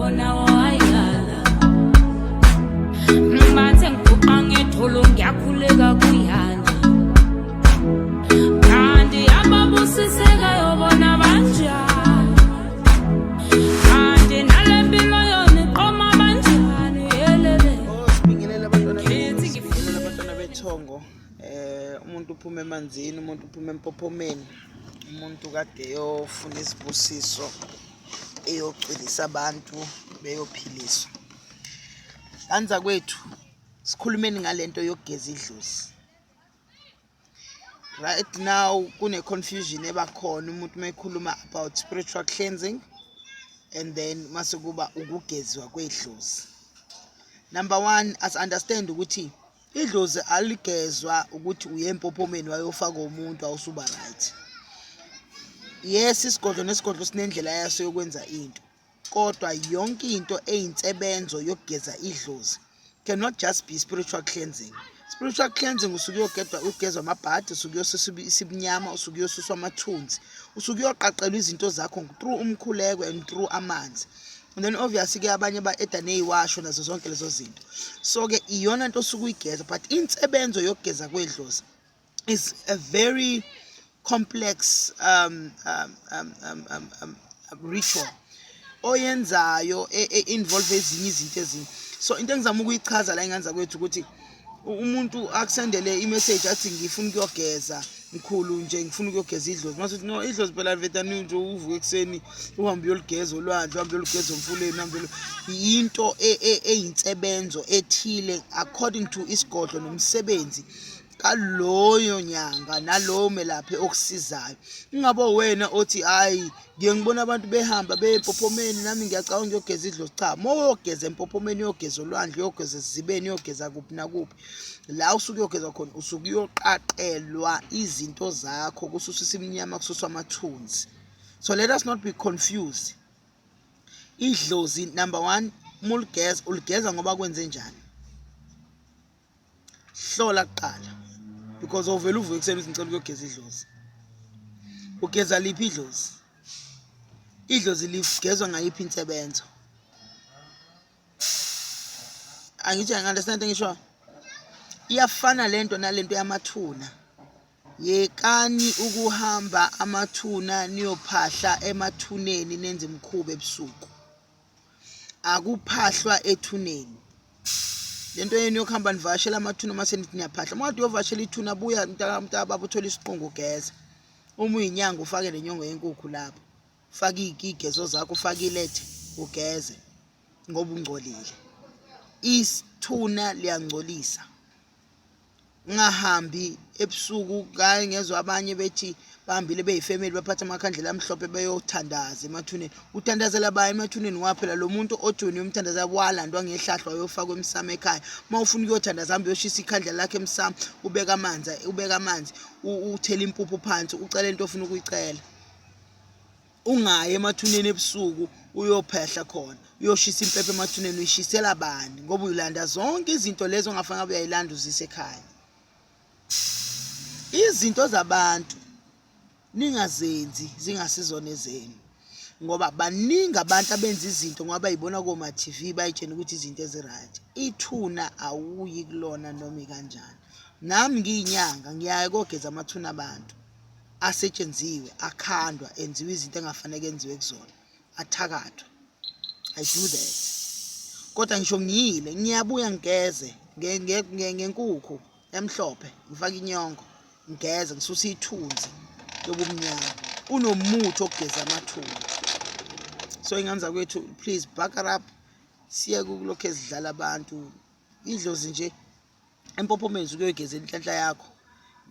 Khona wayala bathe ngiguqa ngedolo ngiyakhuleka kuyala kanti ababusisekayo bona banjani kanti nale mpilo yona iqoma banjani yelele. Oh, sibingelele abantwana Khethi sibingelele abantwana bethongo. Umuntu uphuma emanzini, umuntu uphuma empophomeni, umuntu kade eyofuna izibusiso, eyocwilisa abantu beyophiliswa. Kanza kwethu sikhulumeni ngalento yokugeza idlozi. Right now kune confusion ebakhona umuntu mekhuluma about spiritual cleansing and then mase kuba ukugezwa kwedlozi. Number one, as understand ukuthi idlozi aligezwa ukuthi uye empophomeni wayofaka umuntu awusuba right. Yes, isigodlo nesigodlo sinendlela yaso yokwenza into, kodwa yonke into eyinsebenzo yokugeza idlozi cannot just be spiritual cleansing. Spiritual cleansing usuke uyogedwa, ugezwa amabhadi, usuke uyosusa isibunyama, usuke uyosuswa amathunzi, usuke uyoqaqelwa izinto zakho through umkhuleko and through amanzi. And then obviously ke abanye ba-eda neyiwasho nazo zonke lezo zinto. So ke iyona nto osuke uyigeza, but insebenzo yokugeza kwedlozi is a very complex ritual oyenzayo involve ezinye izinto ezinye. So into engizama ukuyichaza la inganza kwethu ukuthi umuntu akusendele i-message athi ngifuna ukuyogeza mkhulu nje, ngifuna ukuyogeza idlozi, mase uthi no, idlozi phela livetani nje uvuke ekuseni uhambe uyoligeza olwandle, uhambe uyoligeza emfuleni, uhambe into eyinsebenzo ethile according to isigodlo nomsebenzi kaloyo nyanga nalowo melaphi okusizayo. Ingabe wena othi hayi ngiye ngibona abantu behamba beye empophomeni, nami ngiyacabanga ngiyogeza idlozi. Cha, uma uyogeza empophomeni, uyogeza olwandle, uyogeza esizibeni, uyogeza kuphi nakuphi la usuke uyogeza khona, usuke uyoqaqelwa izinto zakho, kususwa isimnyama, kususwa amathunzi. So let us not be confused. Idlozi number one, uma uligeza, uligeza ngoba kwenze njani? Hlola kuqala, because awuvele uvuke ekuseni uthi ngicela ukuyogeza idlozi. Ugeza liphi idlozi? Idlozi ligezwa ngayiphi insebenzo? Angithi angi-understand ngisho iyafana lento nalento yamathuna. Yekani ukuhamba amathuna niyophahla emathuneni nenze imikhuba ebusuku. Akuphahlwa ethuneni. Lento yenu yokuhamba nivakashela amathuna mase nithi niyaphahla, uma kade uyovakashela ithuna buya mntakababa uthole isiqungu ugeze. Uma uyinyanga ufake nenyongo yenkukhu lapho, ufake igezo zakho, ufake ilethe ugeze ngoba ungcolile. Isithuna liyangcolisa. Ungahambi ebusuku. Kaye ngezwa abanye bethi bahambile beyifamily, baphatha amakhandlela amhlophe beyothandaza emathuneni. Uthandazela bani emathuneni? Ngoba phela lo muntu othi wena uyomthandaza walandwa ngehlahla wayofakwa emsamo ekhaya. Uma ufuna ukuyothandaza, hamba uyoshisa ikhandlela lakho emsamo, ubeke amanzi, ubeke amanzi, uthele impuphu phansi, ucele into ofuna ukuyicela. Ungayi emathuneni ebusuku uyophehla khona, uyoshisa impepho emathuneni. Uyishisela bani? Ngoba uyilanda zonke izinto lezo ongafanele ngabe uyayilanda uzise ekhaya. Izinto zabantu ningazenzi zingasizona ezenu, ngoba baningi abantu abenza izinto ngoba bayibona koma-TV, bayitshena ukuthi izinto ezi-right. Ithuna awuyi kulona noma ikanjani. Nami ngiyinyanga ngiyaya kogeza amathuna abantu asetshenziwe, akhandwa, enziwa izinto engafanele enziwe kuzona, athakathwa. I do that, kodwa ngisho ngiyile ngiyabuya ngigeze ngenkukhu emhlophe, ngifake inyongo, ngigeze, ngisusa ithunzi lobumnyama. Kunomuthi okugeza amathuna. So ingane zakwethu, please buck up, siyeke ukulokhu ezidlala abantu idlozi nje. Empophomeni ukuyogezela inhlanhla yakho,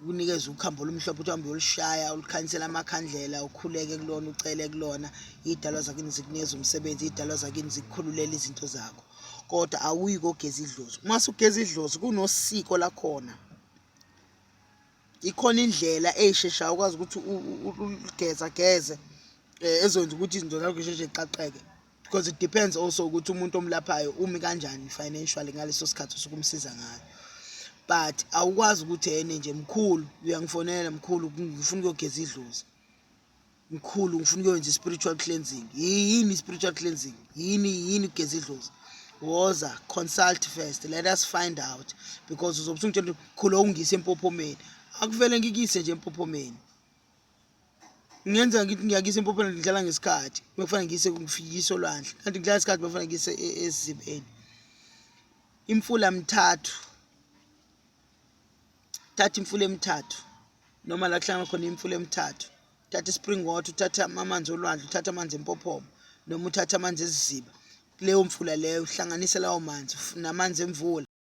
kunikeza ukhambo olumhlophe ukuthi uhambe uyolishaya, ulikhanyisele amakhandlela, ukhuleke kulona, ucele kulona, iy'dalwa zakini zikunikeza umsebenzi, iy'dalwa zakini zikukhululela izinto zakho, kodwa awuyi kogeza idlozi. Uma usugeza idlozi kunosiko lakhona, ikhona indlela eyisheshayo ukwazi ukuthi uligeza geze, ezokwenza ukuthi izinto zakho zisheshe ziqaqeke, because it depends also ukuthi umuntu omlaphayo umi kanjani financially ngaleso sikhathi osuke umsiza ngayo. But awukwazi ukuthi ene nje mkhulu uyangifonela, mkhulu ngifuna ukuyogeza idlozi. Mkhulu, ngifuna ukuyenza i-spiritual cleansing. Yini i-spiritual cleansing? Yini ukugeza idlozi? Woza, consult first, let us find out, because uzobe usungitshela ukuthi mkhulu, ungise empophomeni. Akuvele ngikuyise nje empophomeni. Ngenza ngithi ngiyakuyisa empophomeni, ngidlala ngesikhathi. Bekufanele ngiyise, ngifikise olwandle, kanti ngidlala isikhathi, bekufanele ngiyise esizibeni. Imfula mthathu, thatha imfula emithathu, noma la kuhlangana khona imfula emithathu. Uthatha i-spring water, uthatha amanzi olwandle, uthatha amanzi empophoma, noma uthatha amanzi esiziba kuleyo mfula leyo. Uhlanganise lawo manzi namanzi emvula.